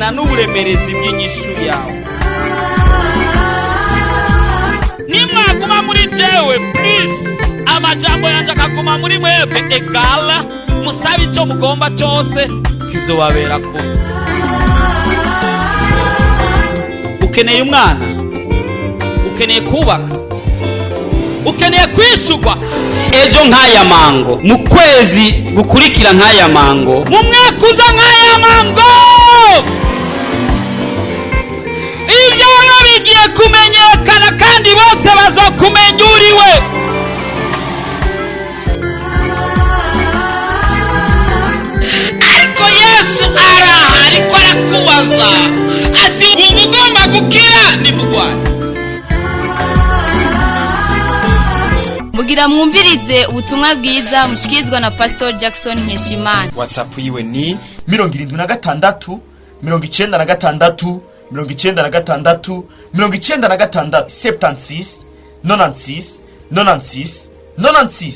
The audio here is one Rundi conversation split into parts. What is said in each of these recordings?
Bingana n'uburemerezi bw'inyishu yawe. Nimwaguma muri jewe, please, amajambo yanjye akaguma muri mwebwe, egala musabe icyo mugomba cyose, kizobabera kubi. Ukeneye umwana, ukeneye kubaka, ukeneye kwishurwa ejo nk'aya mango, mu kwezi gukurikira nk'aya mango, mu mwaka uza nk'aya mango. Ibyawe bigiye kumenyekana kandi bose bazokumenya uriwe. Ariko Yesu araha, ariko arakubaza ati: "Ubu ugomba gukira ni mugwayi?" Mugira mwumvirize ubutumwa bwiza mushikirizwa na Pastor Jackson Nkeshimana. WhatsApp yiwe ni 76 96 96 96, 76 96 96 96.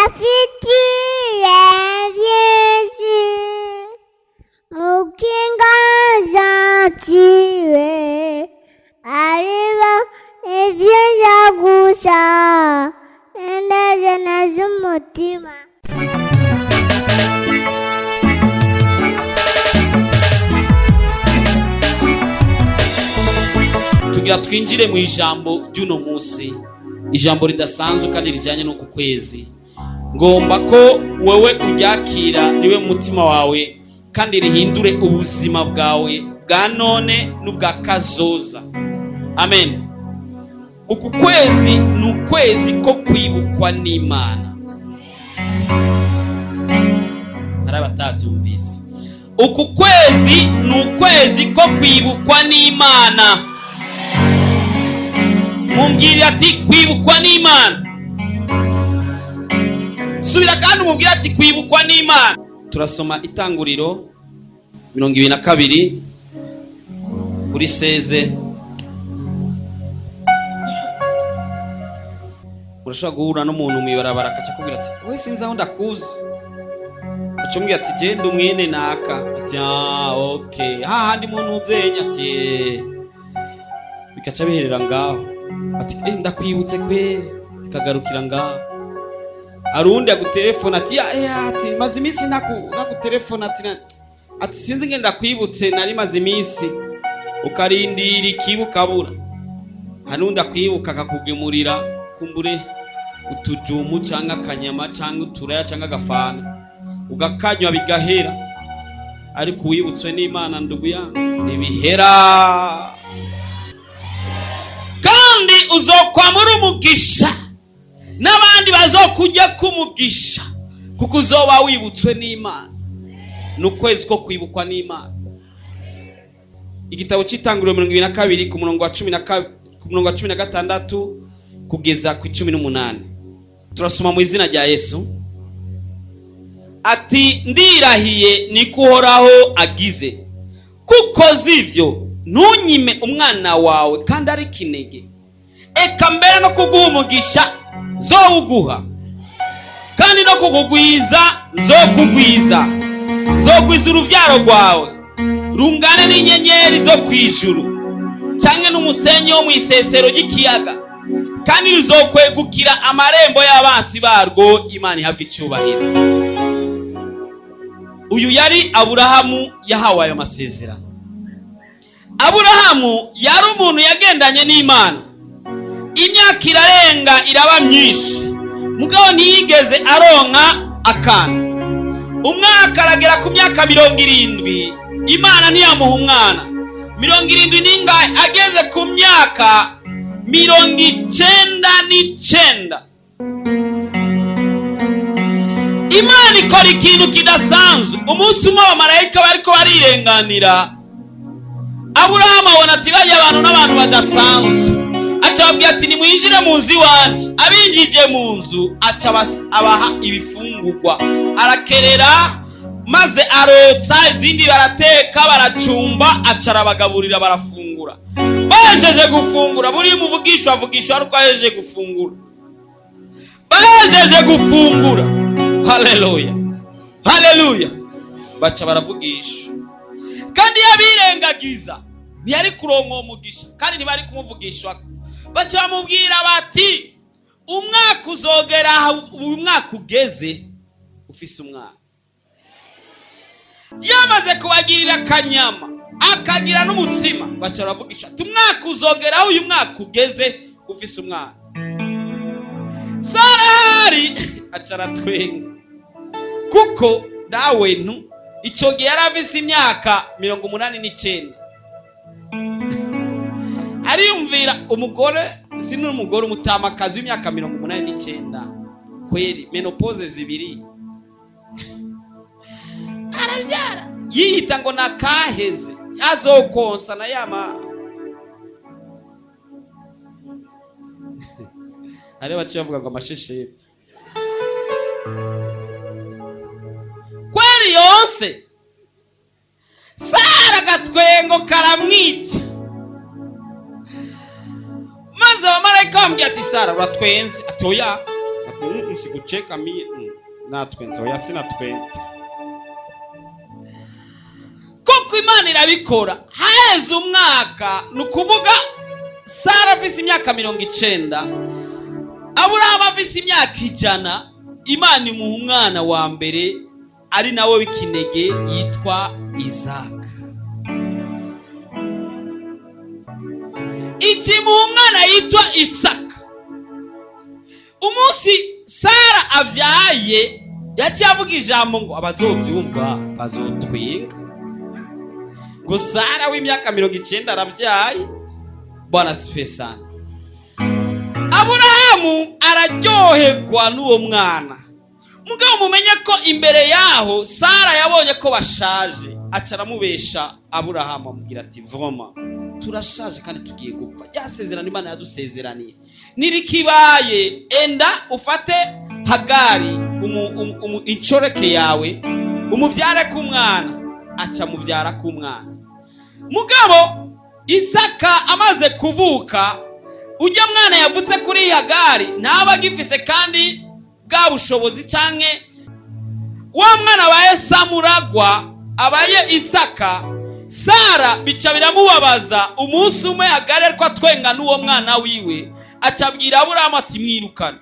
Afitiye byinshi mukinga gentile, ariba ibyiza gusa indege z'umutima. Tugira twinjire mu ijambo ry'uno munsi, ijambo ridasanzwe kandi rijyanye n'uku kwezi. Ngomba ko wowe uryakira ribe mu mutima wawe kandi rihindure ubuzima bwawe bwa none n'ubwa kazoza. Amen. Uku kwezi ni ukwezi ko kwibukwa n'Imana. Hari abatabyumvise. Uku kwezi ni ukwezi ko kwibukwa n'Imana. Mumbwire ati: "Kwibukwa n'Imana." Subira kandi umubwire ati: "Kwibukwa n'Imana." Turasoma Itanguriro 22 kuri 16. Urashobora guhura n'umuntu mu ibarabara, akaca akubwira ati: "We, sinzi aho ndakuzi." Aca umubwira ati: "Genda umwene naka." Ati: "Ah, okay, hahandi muntu uzenya." Ati: "Eh." Bikaca biherera ngaho. Ati: "Eh, ndakwibutse kweri." Bikagarukira ngaho. Hari uwundi agutelefona ati: "Ya, eh," ati: "Maze iminsi ntagutelefona." Ati ati: "Sinzi ngenda ndakwibutse, nari maze iminsi." Ukarindira ikibuka abura. Hari n'undi akwibuka akakugemurira kumbure utujumu cyangwa akanyama cyangwa uturaya cyangwa agafana, ugakanywa bigahera. Ariko uwibutswe n'Imana, ndugu yangu, ntibihera. Kandi uzokwamura umugisha n'abandi bazokujya kumugisha, kuko uzoba wibutswe n'Imana. Ni ukwezi ko kwibukwa n'Imana. Igitabo cy'Itanguriro 22, ku murongo wa 16 kugeza ku 18, turasoma mu izina rya Yesu. Ati: "Ndirahiye, niko Uhoraho agize, kuko z'ivyo ntunyime umwana wawe kandi ari kinege, eka mbere no kuguha umugisha nzowuguha, kandi no kukugwiza nzokugwiza. Nzogwiza uruvyaro rwawe rungane n'inyenyeri zo ku ijuru canke n'umusenyi wo mu isesero ry'ikiyaga, kandi ruzokwegukira amarembo y'abansi barwo." Imana ihabwa icyubahiro. Uyu yari Aburahamu yahawe ayo masezerano. Aburahamu yari umuntu yagendanye n'Imana, imyaka irarenga, iraba myinshi, mugabo ntiyigeze aronka akana. Umwaka aragera ku myaka 70, Imana ntiyamuha umwana. 70 n'ingahe? Ageze ku myaka 99, Imana ikora ikintu kidasanzwe. Umunsi umwe abamarayika bariko barirenganira, Aburahamu abona ati: "Bajya abantu n'abantu badasanzwe." Aca ababwira ati: "Nimwinjire mu nzu iwanje." Abinjije mu nzu, aca abaha ibifungurwa, arakerera maze arotsa izindi, barateka, baracumba, aca arabagaburira, barafungura. Bahejeje gufungura, buri muvugisho avugishwa ari uko ahejeje gufungura. Bahejeje gufungura, haleluya, haleluya, baca baravugisha. Kandi iyo abirengagiza ntiyari kuronka uwo mugisha, kandi ntibari kumuvugishwa. Baca bamubwira bati umwaka uzogera aha, uyu mwaka ugeze ufise umwana. Yamaze kubagirira akanyama akagira n'umutsima, baca baravugisha ati umwaka uzogera aho uyu mwaka ugeze ufise umwana. Sara ahari aca aratwenga, kuko nawe ntu icyo gihe yari afise imyaka 89. Ariyumvira umugore, si n'umugore, umutamakazi w'imyaka 89, kweri menopause zibiri arabyara, yiyita ngo nakaheze azokonsa na yama. Hariho abaciye bavuga ngo amashesheti kweri yonse. Sara agatwengo karamwica, maze abamarayika bamubwira ati Sara uratwenze? Ati oya. Ati sikucheka mie, natwenze, oya sinatwenze. Kuko Imana irabikora. Haheze umwaka, ni ukuvuga Sara afise imyaka 90, Aburahamu afise imyaka 100, Imana imuha umwana wa mbere ari nawe w'ikinege yitwa Isaka. Ikimuha umwana yitwa Isaka. Umunsi Sara avyaye yaciye avuga ijambo ngo abazovyumva bazotwenga, ngo Sara w'imyaka 90 aravyaye. Bwana asifiwe sana. Aburahamu araryoherwa n'uwo mwana. Mugabo mumenye ko imbere yaho Sara yabonye ko bashaje, aca aramubesha Aburahamu, amubwira ati voma turashaje kandi tugiye gupfa, rya sezerano Imana yadusezeraniye nirikibaye, enda ufate Hagari inshoreke yawe umuvyare k'umwana. Aca muvyara k'umwana. Mugabo Isaka amaze kuvuka, ujya mwana yavutse kuri Hagari ntaba agifise kandi bwa bushobozi, canke wa mwana abaye Samuragwa abaye Isaka. Sara bica biramubabaza. Umunsi umwe Hagari ariko atwenga n'uwo mwana wiwe, acabwira Aburahamu ati mwirukane,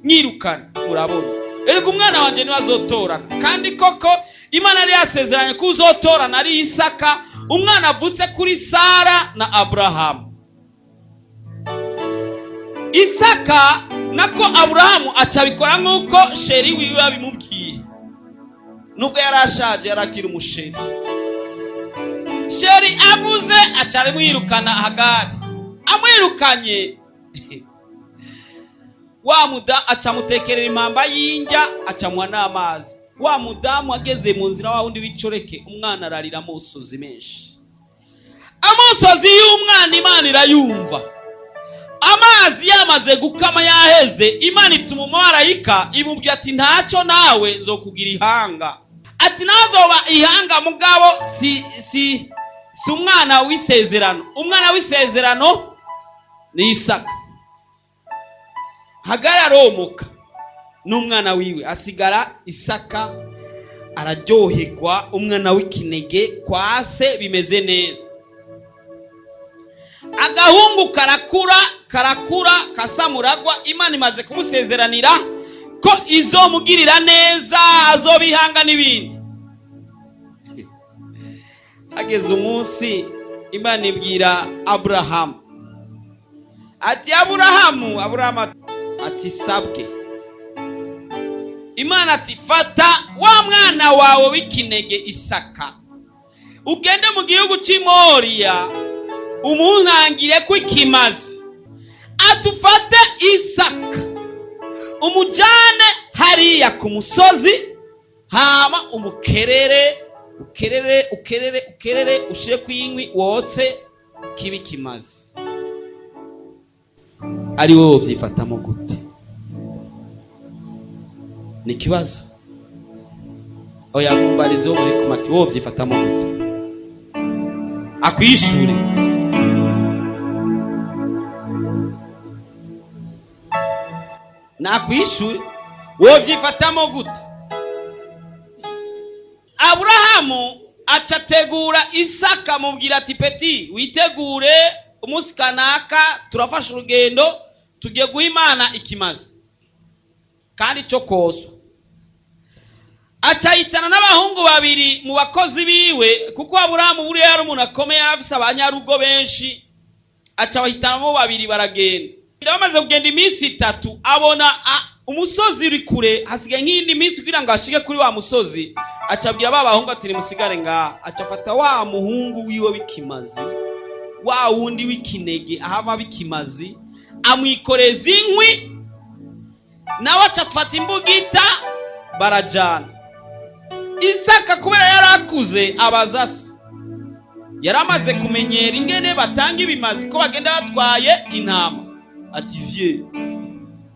mwirukane, murabona erega umwana wanje niwe azotorana. Kandi koko Imana yari yasezeranye ko uzotorana ari Isaka, umwana avutse kuri Sara na Aburahamu. Isaka nako Aburahamu acabikora nk'uko sheri wiwe abimubwiye, nubwo yari ashaje yari akiri umusheri. Sheri avuze aca aramwirukana Hagari. Amwirukanye wa muda aca amutekerera impamba y'indya, acamuha n'amazi. Wa mudamu ageze mu nzira, wa wundi w'icoreke, umwana ararira amosozi menshi. Amosozi y'umwana Imana irayumva. Amazi yamaze gukama yaheze, Imana ituma umumarayika imubwira ati ntacyo nawe nzokugira ihanga. Ati nazoba ihanga mugabo si si si umwana w'isezerano. Umwana w'isezerano ni Isaka. Hagari aromoka n'umwana wiwe, asigara Isaka araryoherwa, umwana w'ikinege kwa se bimeze neza. Agahungu karakura karakura kasamuragwa, Imana imaze kumusezeranira ko izomugirira neza, azobihanga n'ibindi. Hageze umunsi Imana ibwira Aburahamu ati Aburahamu, Aburahamu ati sabwe. Imana ati fata wa mwana wawe w'ikinege Isaka, ugende mu gihugu cy'i Moriya umuntangire ko ikimazi. Atufate Isaka umujyane hariya ku musozi, hama umukerere ukerere ukerere ukerere, ushire ku inkwi wotse kibi kimazi. Ari wowe ubyifatamo gute? Ni ikibazo. Oya mumbarize wo muri kumati, wowe ubyifatamo gute? Akwishure. Nakwishure, wowe ubyifatamo gute? Aburahamu Acategura Isaka, amubwira ati: "Petit, witegure, umunsi kanaka turafashe urugendo, tugiye guha Imana ikimazi kandi cyo koswa." Acahitana n'abahungu babiri mu bakozi biwe, kuko Aburahamu buriya yari umuntu akomeye, yari afise abanyarugo benshi. Aca abahitanamo babiri, baragenda. Bamaze kugenda iminsi 3, abona umusozi uri kure, hasigaye nk'iyindi minsi kugira ngo ashike kuri wa musozi. Aca abwira ba bahungu ati: "Nimusigare ngaha." Aca afata wa muhungu wiwe w'ikimazi, wa wundi w'ikinege ahava b'ikimazi, amwikoreza inkwi, nawe aca afata imbugita, barajana. Isaka kubera yari akuze, abaza se, yari amaze kumenyera ingene batanga ibimazi, ko bagenda batwaye intama, ati: "Vieux,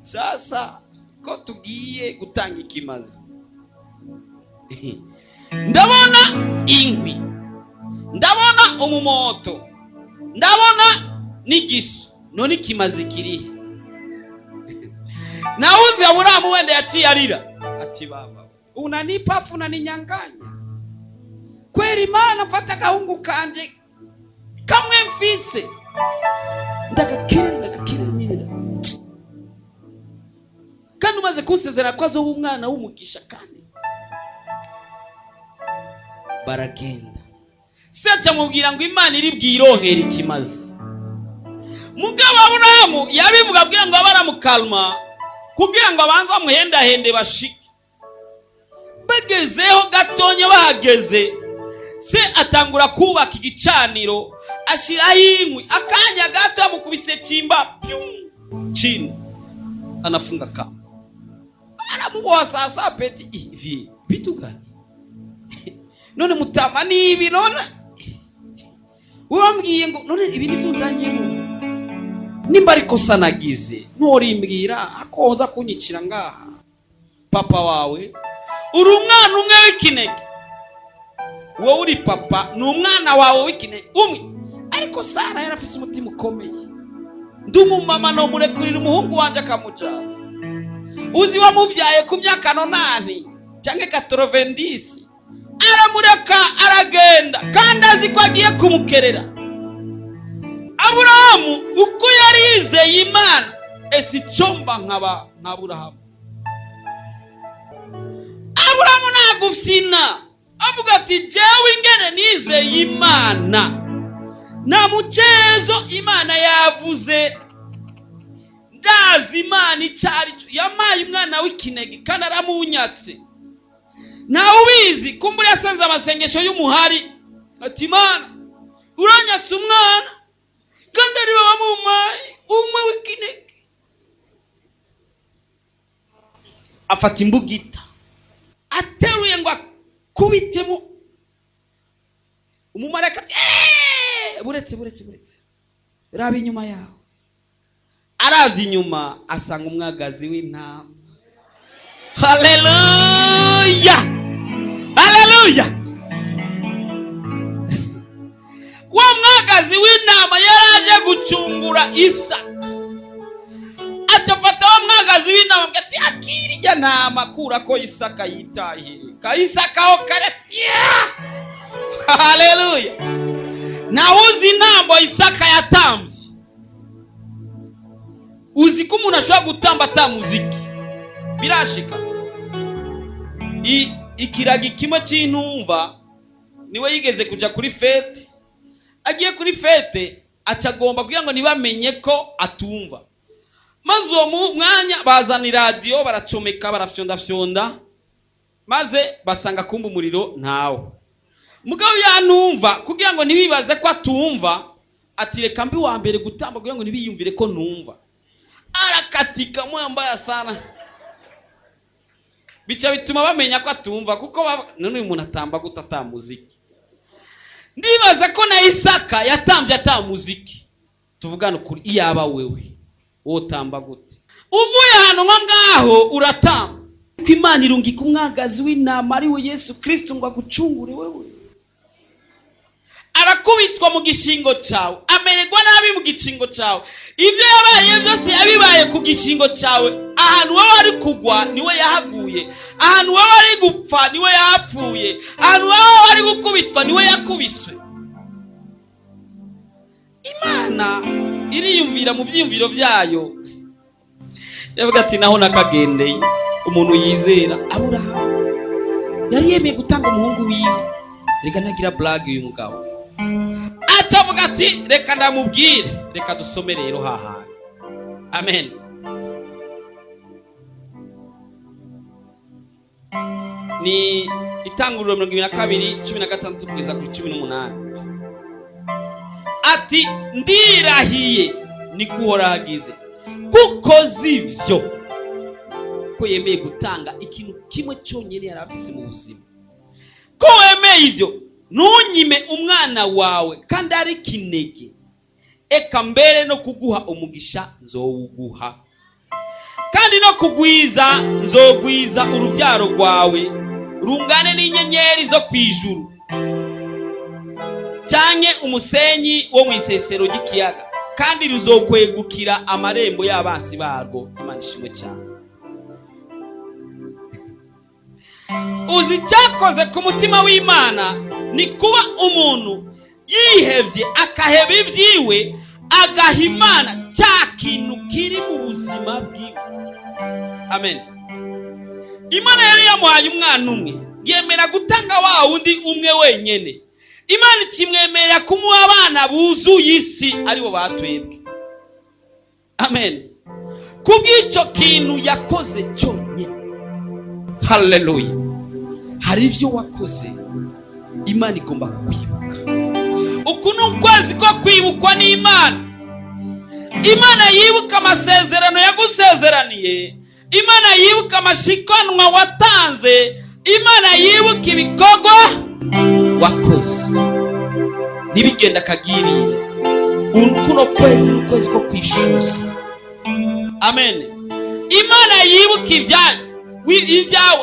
sasa ko tugiye gutanga ikimazi, ndabona inkwi, ndabona umumoto, ndabona n'igisu, none ikimazi kirihe?" Nawuzi Aburahamu wenda yaciye arira ati: "Baba, unanipa afu unaninyanganya kweli? Mana, mfata agahungu kanje kamwe mfise, ndagakirira, ndagakirira nyine, kandi umaze kunsezera ko azoba umwana w'umugisha." Kandi baragenda, se amubwira ngo Imana iri bwironkera ikimazi. Mugabo Aburahamu yabivuga abwira ngo abe aramukalma, kugira ngo abanze amuhendahende bashike. Bagezeho gatonya, bahageze, se atangura kubaka igicaniro, ashyiraho inkwi. Akanya gato amukubise kimba pyum chini, anafunga kamba, aramuboha. Sasa petit: "Ivi vitu gani none, mutama? Ni ibi none wambwiye ngo none ibi nibyo uzanyemo? Nimba ariko sanagize ntorimbwira akoza kunyicira ngaha papa wawe. Uri umwana umwe w'ikinege, wowe uri papa, ni umwana wawe w'ikinege umwe." Ariko Sara yari afise umutima ukomeye: "Ndi umumama, nomurekurira umuhungu wanjye akamujana? Uzi wamubyaye ku myaka 90 cyangwa 90." Aramureka aragenda, kandi azi ko agiye kumukerera. Aburahamu uko yari yizeye Imana, ese icyomba nkaba nka Aburahamu? Aburahamu ntagufyina, avuga ati: "Jewe ingene nizeye Imana, nta mucezo. Imana yavuze, ndazi Imana icyo ari cyo. Yamaye umwana w'ikinege kandi aramunyatse." Ntawe ubizi, kumbura yasanze amasengesho y'umuhari, ati: "Imana, uranyatse umwana kandi ari we wamumpaye umwe w'ikinege." Afata imbugita, ateruye ngo akubitemo umumarayika ati: "Eeeh, buretse, buretse, buretse, raba inyuma yawe." Araza inyuma, asanga umwagazi w'intama. Haleluya, haleluya! Wa mwagazi w'intama yari aje gucungura Isaka. Acafata wa mwagazi w'intama, avuga ati: "Akira ijya ntama, kura ko Isaka yitahire." Ka Isaka aho kare ati: "Yeah!" Haleluya! Nawe uzi intambo Isaka yatambye? Uzi ko umuntu ashobora gutamba atamuziki? Birashika. Ikiragi kimwe cy'intumva niwe yigeze kuja kuri fête. Agiye kuri fête, acagomba kugira ngo ntibamenye ko atumva, maze uwo mwanya bazana iradiyo, baracomeka, barafyondafyonda, maze basanga kumba umuriro ntawo. Mugabo yantumva, kugira ngo ntibibaze ko atumva, ati: "Reka mbi wa mbere gutamba kugira ngo ntibiyumvire ko ntumva." Arakatika mwambaya sana, bica bituma bamenya ko atumva, kuko none uyu muntu atamba gute atamuziki? Ndibaza ko na Isaka yatambye atamuziki. Tuvugane ukuri, iyaba wewe wotamba gute uvuye ahantu nko ngaho uratamba? Ko Imana irungika umwagazi w'intama ari we Yesu Kristo ngo agucungure wewe. Arakubitwa mu gishingo cyawe, amererwa nabi mu gishingo cyawe. Ibyo yabaye byose yabibaye ku gishingo cyawe. Ahantu wowe wari kugwa niwe yahaguye, ahantu wowe wari gupfa niwe yapfuye, ahantu wowe wari gukubitwa niwe yakubiswe. Imana iriyumvira mu byiyumviro byayo, yavuga ati: "Naho nakagendeye umuntu yizera Aburahamu yari yemeye gutanga umuhungu wiwe." Reka ntagira blague, uyu mugabo acavuga ati: "Reka ndamubwire." Reka dusome rero hahandi. Amen. Ni Itanguriro 22:16 kugeza kuri 18. Ati: "Ndirahiye, niko Uhoraho agize, kuko zivyo ko yemeye gutanga ikintu kimwe cyonyine yari afise mu buzima, ko wemeye ivyo, ntunyime umwana wawe kandi ari kinege, eka mbere no kuguha umugisha nzowuguha, kandi no kugwiza nzogwiza urubyaro rwawe rungane n'inyenyeri zo ku ijuru canke umusenyi wo mu isesero ry'ikiyaga, kandi ruzokwegukira amarembo y'abansi barwo." Imana ishimwe cyane. Uzi icyakoze ku mutima w'Imana? Ni kuba umuntu yihevye, akaheba ibyiwe, agaha Imana cya kintu kiri mu buzima bwiwe. Amen. Imana yari yamuhaye umwana umwe, yemera gutanga wa wundi umwe wenyene. Imana ikimwemerera kumuha abana buzuye isi, aribo batwebwe. Amen. Kubw'icyo kintu yakoze cyonyine. Haleluya. Hari ibyo wakoze, Imana igomba kukwibuka. Uku ni ukwezi ko kwibukwa n'Imana. Imana yibuka amasezerano yagusezeraniye, Imana yibuka amashikanwa watanze, Imana yibuka ibikorwa wakoze. Ntibigenda akagirire. Kuno kwezi ni ukwezi ko kwishyuza. Amen. Imana yibuka ibyawe.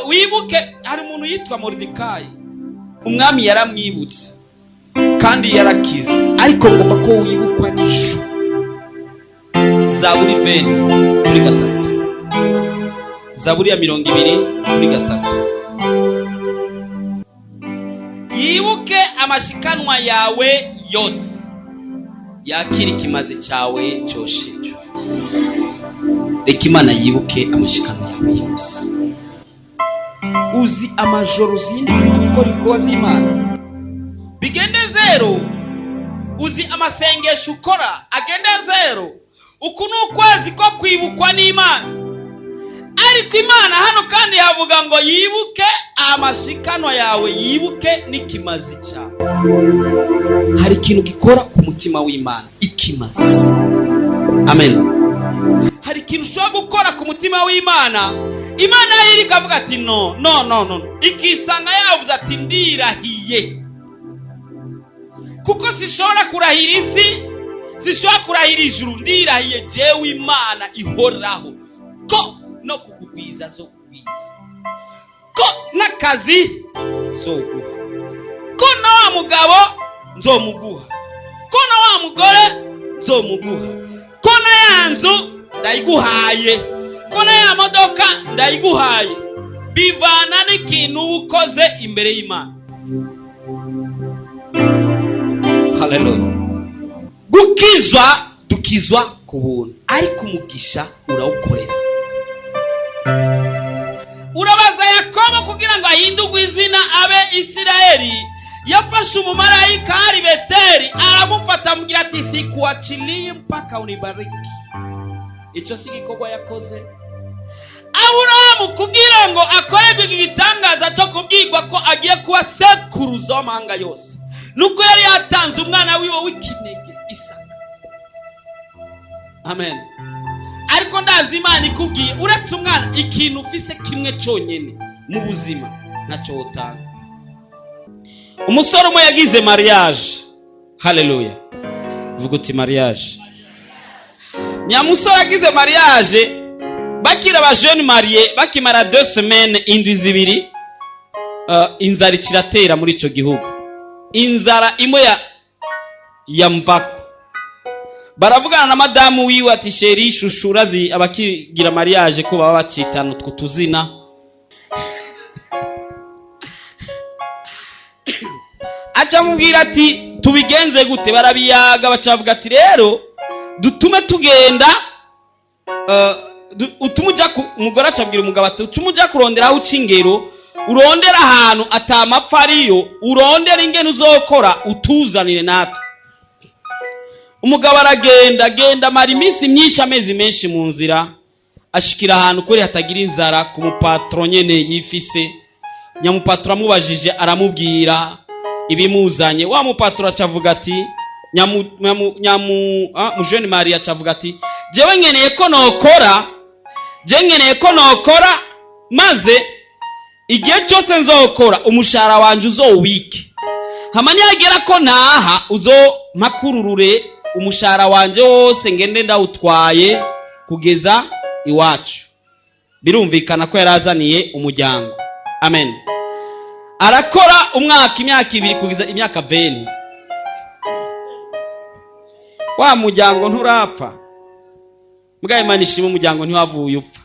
Wibuke, hari umuntu yitwa Moridekayi, umwami yaramwibutse kandi yarakize, ariko ngomba ko wibukwa n'ijuru. Zaburi 20:3, Zaburi ya 23: "Yibuke amashikanwa yawe yose, yakira ikimazi cyawe cyoshejwe." Reka Imana yibuke amashikanwa yawe yose. Uzi amajoro uzinduka uri gukora ibikorwa by'Imana bigende zéro? Uzi amasengesho ukora agende zéro? Uku ni ukwezi ko kwibukwa n'Imana. Ariko Imana hano kandi yavuga ngo yibuke amashikanwa yawe, yibuke n'ikimazi cyawe. Hari ikintu gikora ku mutima w'Imana, ikimazi. Amen. Hari ikintu ushobora gukora ku mutima w'Imana, Imana yiri ikavuga ati: "No, no, no, no." Ikisanga yavuze ati: "Ndirahiye, kuko sishobora kurahira isi, sishobora kurahira ijuru, ndirahiye jewe Imana ihoraho ko no kukugwiza zo kugwiza, ko n'akazi zoguha, ko na wa mugabo nzomuguha, ko na wa mugore nzomuguha, ko na ya nzu ndayiguhaye, ko na ya modoka ndayiguhaye." Bivana n'ikintu uba ukoze imbere y'Imana. Haleluya. Gukizwa, dukizwa ku buntu, ariko umugisha urawukorera. Urabaza Yakobo, kugira ngo ahindurwe izina abe Isirayeli, yafashe umumarayika hari Beteli, aramufata, amubwira ati: "Sikuachilii mpaka unibariki." Icyo si igikorwa yakoze? Aburahamu, kugira ngo akorerwe igitangaza cyo kubwirwa ko agiye kuba sekuruza w'amahanga yose, nuko yari yatanze umwana wiwe w'ikinege Isaka. Amen. Ariko ndazi Imana ikubwiye uretse umwana, ikintu ufise kimwe cyonyine mu buzima, ntacyo wotanga. Umusore umwe yagize mariage. Haleluya. Vuga uti: "Mariage." Nyamusore agize mariage, bakira aba jeunes mariés, bakimara 2 semaines, indwi 2, inzara ikiratera muri icyo gihugu, inzara imwe ya Yamvako baravugana na madamu wiwe ati: "Chérie, chouchou." Urazi abakigira mariage ko baba bacitana utwo tuzina. Aca amubwira ati: "Tubigenze gute?" Barabiyaga, baca bavuga ati: "Rero dutume tugenda, utume uja ku." Umugore aca abwira umugabo ati: "Utume uja kurondera aho uca ingero, urondera ahantu atamapfa ariyo, urondera ingene uzokora, utuzanire natwe." Umugabo aragenda, agenda amara iminsi myinshi, amezi menshi mu nzira, ashikira ahantu kuri hatagira inzara ku mupatro nyene yifise. Nyamupatro amubajije, aramubwira ibimuzanye. Wa mupatro aca avuga ati, nyamu, nyamu, nyamu, mujene Maria aca avuga ati: "Jewe nkeneye ko nokora, je nkeneye ko nokora, maze igihe cyose nzokora umushahara wanje uzowubike, hama niyagera ko ntaha uzompakururure umushahara wanje wose, ngende ndawutwaye kugeza iwacu." Birumvikana ko yarazaniye umuryango. Amen. Arakora umwaka, imyaka 2, kugeza imyaka 20. Wa muryango nturapfa. Mbwa Imana ishima, umuryango ntiwavuye upfa.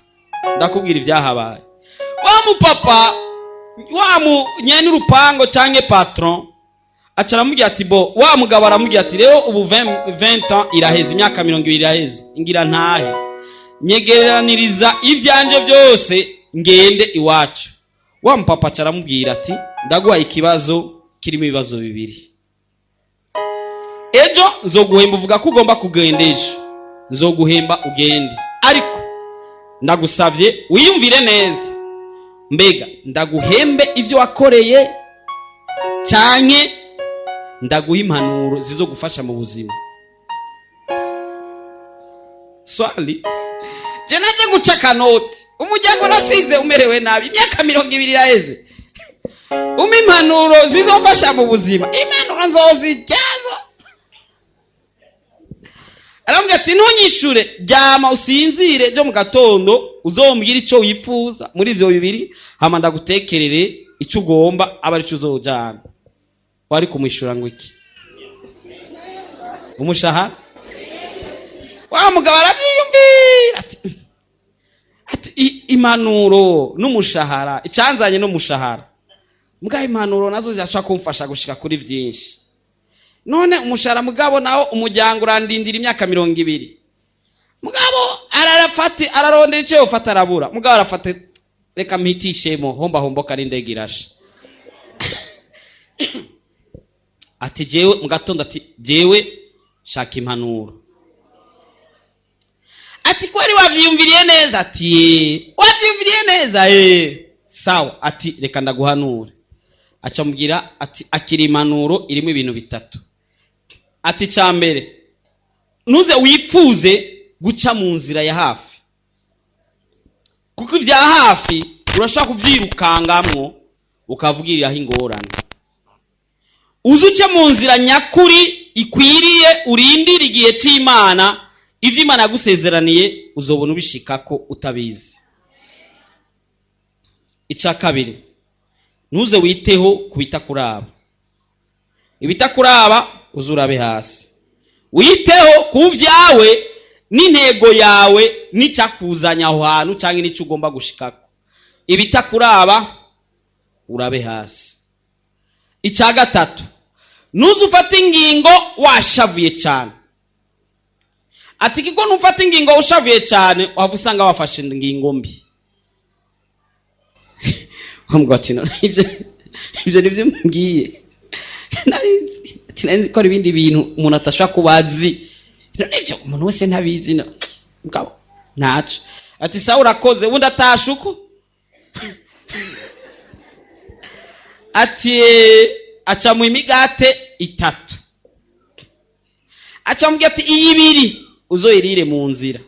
Ndakubwira ibyahabaye. Wa mupapa, wa mu nyene urupango canke patron, aca aramubwira ati bo, wa mugabo aramubwira ati: "Rero ubu 20 ans iraheze, imyaka 20 iraheze, ngira ntahe, nyegeraniriza ivyanje byose ngende iwacu." Wa mupapa aca aramubwira ati: "Ndaguha ikibazo kirimo ibibazo bibiri. Ejo nzoguhemba, uvuga ko ugomba kugenda, ejo nzoguhemba ugende, ariko ndagusavye wiyumvire neza. Mbega ndaguhembe ivyo wakoreye canke ndaguha impanuro zizogufasha mu buzima?" Swali, je naje guca akanoti, umuryango nasize umerewe nabi, imyaka 20 iraheze. Umpa impanuro zizofasha mu buzima, impanuro nzozijyazo. Aramubwira ati: "Ntunyishure, ryama usinzire, byo mu gatondo uzombwira ico wipfuza muri ivyo bibiri, hama ndagutekerere ico ugomba, aba arico uzojana." Wari kumwishura ngo iki? Umushahara. Wa mugabo aravyiyumvira ati impanuro n'umushahara, icanzanye n'umushahara, mbwa impanuro nazo zirashobora kumfasha gushika kuri vyinshi. None umushahara, mugabo nawo umuryango urandindira imyaka 20. Mugabo ararafata, ararondera icyo yofata, arabura. Mugabo arafata: "Reka mpitishemo, homba homboka n'indege irasha." Ati: "Jewe mu gatondo," ati: "jewe shaka impanuro." Ati: "Kweri wavyiyumviriye neza?" Ati: "Ye." "Wavyiyumviriye neza?" "Eh." "Sawa." Ati: "Reka ndaguhanure." Aca amubwira ati: "Akira impanuro irimo ibintu bitatu." Ati: "Ca mbere, ntuze wipfuze guca mu nzira ya hafi, kuko ibya hafi urashobora kubyirukangamwo ukavugiriraho ingorane. Uze uce mu nzira nyakuri ikwiriye, urindire igihe cy'Imana. Ibyo Imana yagusezeraniye uzobona ubishikako utabizi. Icya kabiri, ntuze witeho ku bitakuraba. Ibitakuraba uzurabe hasi, witeho ku byawe n'intego yawe n'icyakuzanya aho hantu cyangwa n'icyo ugomba gushikako. Ibitakuraba urabe hasi. Icya gatatu, ntuze ufate ingingo washavuye cyane." Ati: "Kuko nufata ingingo ushavuye cyane, waba usanga wafashe ingingo mbi." Wambwira ati: "None ibyo nibyo mbwiye? Nari nzi." Ati: "Nari nzi ko hari ibindi bintu umuntu atashobora kuba azi. None ibyo umuntu wese ntabizi." No mugabo ntaco. Ati: "Sawa, urakoze." Ubundi atashe uko. Ati aca mu imigate itatu, aca mubwira ati: "Iyi ibiri uzoyirire mu nzira,"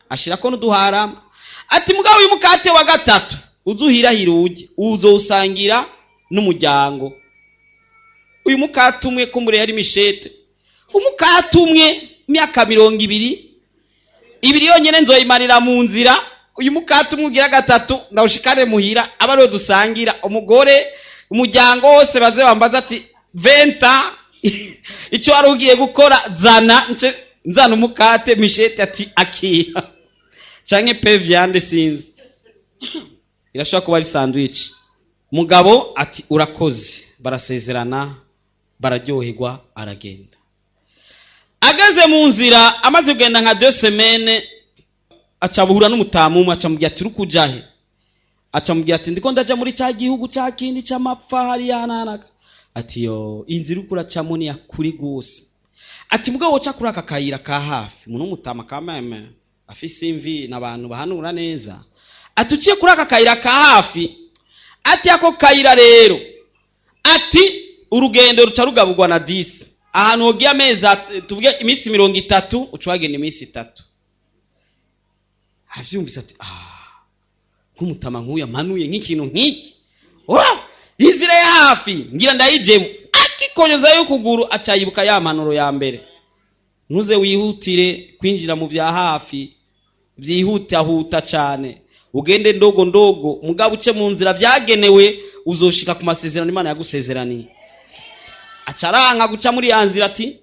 ashirako n'uduharama. Ati: "Mugabo uyu mukate wa gatatu uzuhirahira ujye uzowusangira n'umuryango." Uyu mukate umwe kumbure yari mishete, umukate umwe, imyaka 20, ibiri yonyene nzoyimarira mu nzira. Uyu mukate umwe ugira gatatu ndawushikane muhira, aba ariwo dusangira, umugore, umuryango wose baze bambaza ati: "Venta Icyo wari ugiye gukora, zana nce nzana umukate. Mishete ati akira, canke pe viande, sinzi, irashobora kuba ari sandwich. Mugabo ati urakoze. Barasezerana, bararyoherwa, aragenda. Ageze mu nzira, amaze kugenda nka 2 semaines, aca buhura n'umutamu umwe, aca mubwira ati uri he? Aca mubwira ati ndiko ndaja muri cya gihugu cya kindi cy'amapfa hariya nanaka. Ati yo, inzira uriko uracamo ni yakuri gose. Ati mugabo woca kuri aka kayira ka hafi. Umuntu w'umutama kameme afise imvi n'abantu bahanura neza. Ati uciye kuri aka kayira ka hafi, ati ako kayira rero, ati urugendo ruca rugaburwa na 10. Ahantu hogiye amezi tuvuge iminsi 30, uca uhagenda iminsi 3. Avyumvise ati ah, nk'umutama nk'uyu amanuye nk'ikintu nk'iki, oh, inzira ya hafi ngira ndayijemo. Akikonyozayo ukuguru, aca yibuka ya mpanuro ya mbere: ntuze wihutire kwinjira mu bya hafi byihutahuta cyane, ugende ndogo ndogo, mugabo uce mu nzira byagenewe, uzoshika ku masezerano Imana yagusezeraniye. Acaranka guca muri ya nzira, ati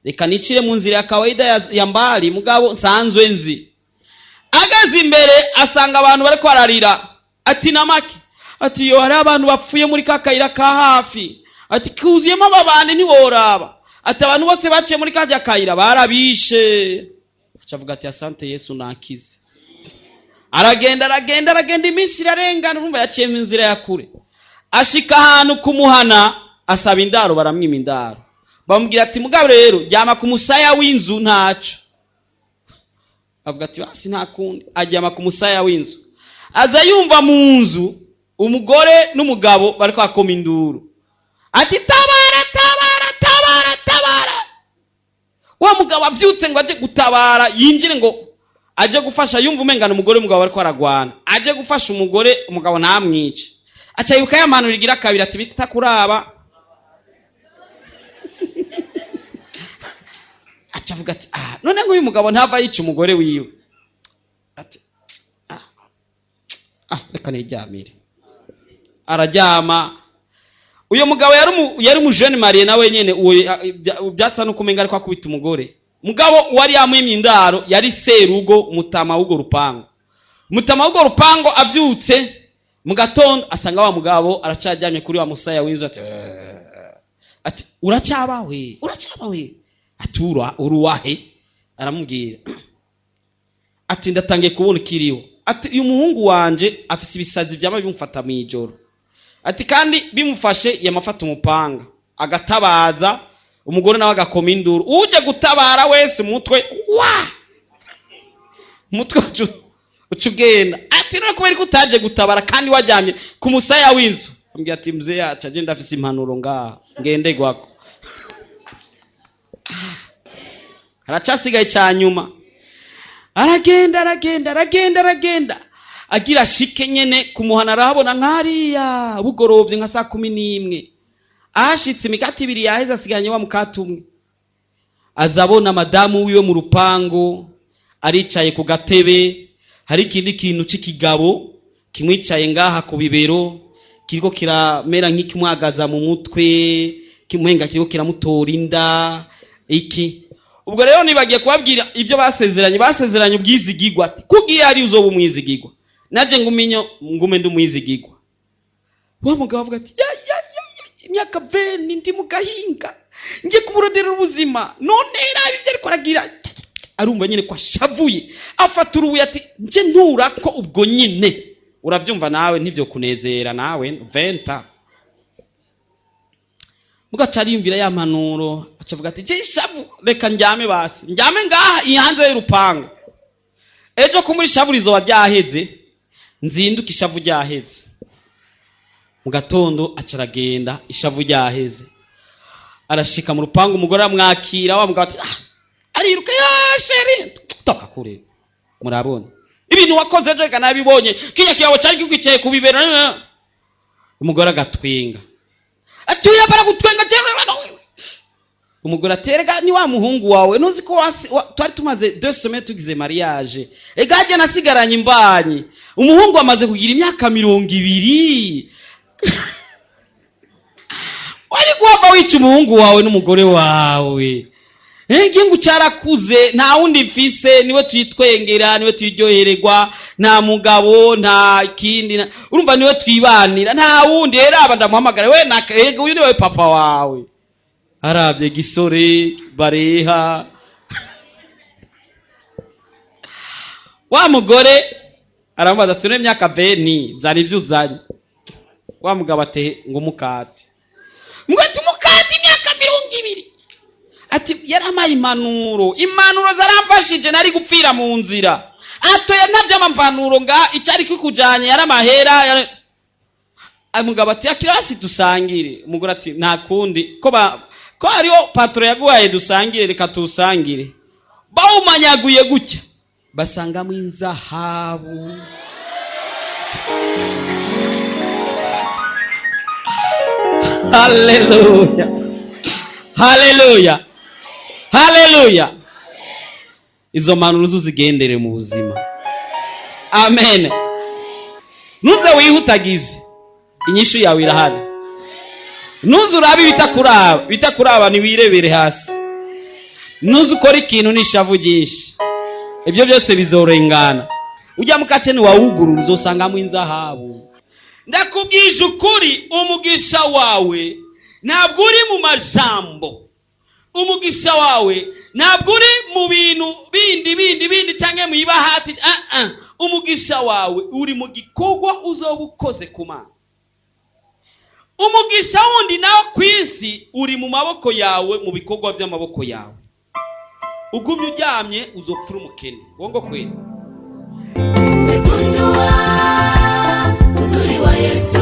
reka nicire mu nzira ya kawaida ya mbali, mugabo nsanzwe nzi. Ageze imbere asanga abantu bariko bararira. Ati namake? Ati yo, hariho abantu bapfuye muri ka kayira ka hafi. Ati kuzuyemo ababandi, ntiworaba. Ati abantu bose baciye muri kajya kayira barabishe. Aca avuga ati asante Yesu, nakize. Aragenda, aragenda, aragenda, iminsi irarengana. Urumva yaciye mu nzira ya kure. Ashika ahantu kumuhana, asaba indaro, baramwima indaro. Bamubwira ati mugabo rero ryama ku musaya w'inzu ntaco. Avuga ati basi nta kundi. Aryama ku musaya w'inzu. Aza yumva mu nzu umugore n'umugabo bariko bakoma induru, ati tabara, tabara, tabara, tabara! Wa mugabo avyutse ngo aje gutabara, yinjire ngo aje gufasha, yumva umengana umugore n'umugabo bariko baragwana, aje gufasha umugore, umugabo ntamwice. Aca yibuka ya mpanuro igira kabiri, ati bitakuraba. Aca avuga ati ah, none nk'uyu mugabo ntava yica umugore wiwe. Ati ah, ah, reka niryamire. Araryama. Uyo mugabo yari umujene marié nawe nyene. Uwo byatsa nuko umenga ariko akubita umugore. Mugabo wari yamwimye indaro yari serugo, mutama w'urwo rupango. Mutama w'urwo rupango avyutse mu gatondo, asanga wa mugabo aracaryamye kuri wa musaya w'inzu. Ati "Eh." Ati uracabawe, uracabawe? Ati uruwahe? Aramubwira ati ndatangiye kubona ikiriho. Ati uyu muhungu wanje afise ibisazi vyama bimufata mw'ijoro. Ati kandi bimufashe yamafata umupanga, agatabaza, umugore nawe agakoma induru, uje gutabara wese umutwe wa umutwe uca ugenda. Ati none kubera ko utaje gutabara kandi wajyamye ku musaya w'inzu? Ambwira ati mzee yacu agenda afise impanuro ngaha ngenderwako. Haracasigaye cya nyuma. Aragenda, aragenda, aragenda, aragenda, agira shike nyene kumuhana, arahabona nk'hariya bugorovye nka saa 11. Ahashitse imikate ibiri yaheze, asigaranye wa mukate umwe. Aza abona madamu wiwe mu rupangu aricaye ku gatebe, hari ikindi kintu c'ikigabo kimwicaye ngaha ku bibero, kiriko kiramera nk'ikimwagaza mu mutwe, kimuhenga, kiriko kiramutora inda iki. Ubwo rero nibagiye kubabwira ibyo basezeranye. Basezeranye ubwizigigwa, ati kugiye ari uzoba umwizigigwa, naje nguminyo ngume ndi umwizigigwa. Wa mugabo avuga ati ya ya ya ya, imyaka 20 ndi mu gahinga ngiye kumuronderera ubuzima, none raba ibyo ariko aragira. Arumva nyine ko ashavuye, afata urubuye, ati nje nturako ubwo nyine. Uravyumva nawe ntibyo kunezera nawe venta. Mugaca ariyumvira ya mpanuro, acavuga ati je ishavu, reka ndyame basi, ndyame ngaha hanze y'urupangu, ejo ko muri ishavu rizoba ryaheze, nzinduke ishavu ryaheze. Mu gatondo aca aragenda ishavu ryaheze, arashika mu rupangu, umugore aramwakira. Wa mugabo ati ah, ariruka, ya chéri, toka kure, murabona ibintu wakoze ejo, reka nabibonye, kirya kigabo cari kikwicaye ku bibero. Umugore agatwenga, ati uyu gutwenga. Umugore ati erega ni wa muhungu wawe, ntuzi ko twari tumaze 2 semaines tugize mariage, ega hajya nasigaranye imbanyi, umuhungu amaze kugira imyaka 20. Wari guhava wica umuhungu wawe n'umugore wawe. Igihugu cyarakuze, nta wundi mfise, niwe twitwengera, niwe twiryohererwa, nta mugabo, nta kindi, urumva niwe twibanira, nta wundi. Rero aba ndamuhamagara we, uyu niwe papa wawe. Aravye gisore bareha wa mugore aramubaza ati imyaka veni zana ibyo uzanye. Wa mugabo ati ngo umukate, mugati umukate imyaka 20. Ati yaramaye impanuro, impanuro zaramfashije, nari gupfira mu nzira. Atoya ntabyo amampanuro nga icyari kikujanye yaramahera. Umugabo ati akira basi dusangire. Umugore ati nta kundi ko ko hariho patro yaguhaye dusangire, reka tusangire. Bawumanyaguye gutya basangamo inzahabu. Haleluya, haleluya, haleluya. Izo mpanuro uzigendere mu buzima. Amen. Ntuze wihutagize, inyishu yawe irahari. Ntuze urabe ibitakuraba, ibitakuraba ntiwirebere hasi. Ntuze ukora ikintu n'ishavu ryinshi, ibyo byose bizorengana. Ujya mukate niwawugurura uzosangamo inzahabu. Ndakubwije ukuri, umugisha wawe ntabwo uri mu majambo, umugisha wawe ntabwo uri mu bintu bindi bindi bindi cyangwa mu ibahati. Umugisha wawe uri mu gikorwa uzoba ukoze ku Mana. Umugisha wundi nawo ku isi uri mu maboko yawe, mu bikorwa by'amaboko yawe. Ugumye uryamye uzopfura umukene. Wongo kweli. Nimegundua uzuri wa Yesu,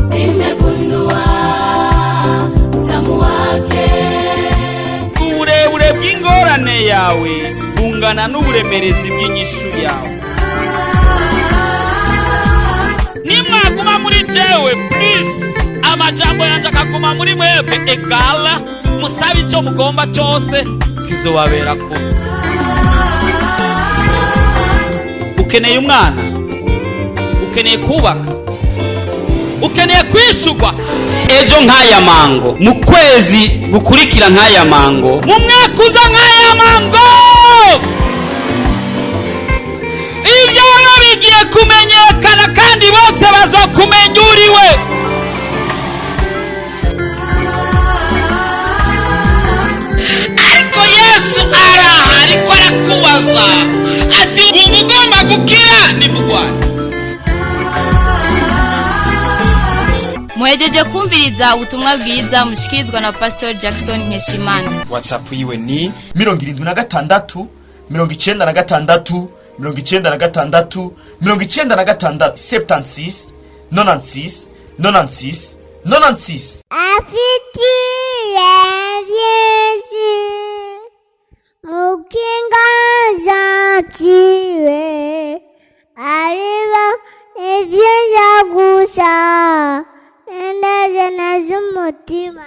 nimegundua utamu wake. Uburebure bw'ingorane yawe bungana n'uburemerezi bw'inyishu yawe. Nimwaguma muri jewe, please, amajambo yanje akaguma muri mwebwe, egala musabe icyo mugomba cyose kizobabera ko. Ukeneye umwana, ukeneye kubaka, ukeneye kwishurwa ejo nk'aya mango, mu kwezi gukurikira nk'aya mango, mu mwaka uza nk'aya mango. Ibyawe bigiye kumenyekana kandi bose bazokumenya uriwe. Ariko Yesu araha, ariko arakubaza ati ubu ugomba gukira ni mugwayi. Muhejeje kumviriza ubutumwa bwiza mushikirizwa na Pastor Jackson Nkeshimana. WhatsApp yiwe ni 76 96 96 96 76 96 96 96. Afitiye byinshi mukinga gentile ariba ibyiza gusa ineza z'umutima.